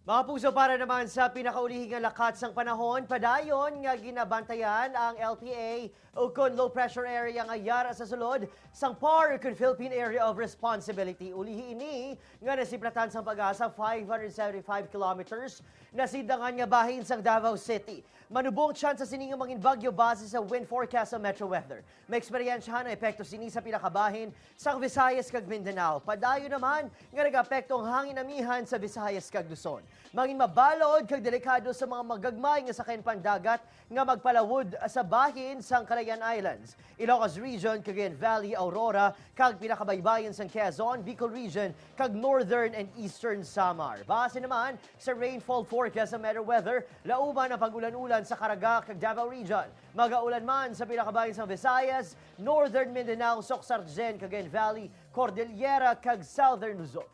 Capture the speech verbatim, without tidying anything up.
Mga puso, para naman sa pinakaulihi nga lakat sang panahon, padayon nga ginabantayan ang L P A ukon low pressure area nga yara sa sulod sang PAR ukon Philippine Area of Responsibility. Ulihi ini nga nasiplatan sang PAGASA, five hundred seventy-five kilometers, nasidangan nga bahin sang Davao City. Manubong tsansa sini nga mangin bagyo base sa wind forecast sa Metro Weather. Maeksperiensyahan ang epekto sini sa pinakabahin sang Visayas kag Mindanao. Padayon naman nga nag-apekto ang hangin amihan sa Visayas kag Luzon. Mangin mabalod kag delikado sa mga magagmay nga sakayan pandagat nga magpalawod sa bahin sang Calayan Islands, Ilocos Region, Cagayan Valley, Aurora, kag pinakabaybayon sang Quezon, Bicol Region, kag Northern and Eastern Samar. Base naman sa rainfall forecast sa Metro Weather, lauman ang pag-ulan-ulan sa Caraga kag Davao Region. Magaulan man sa pinakabahin sang Visayas, Northern Mindanao, Soccsksargen, Cagayan Valley, Cordillera, kag Southern Luzon.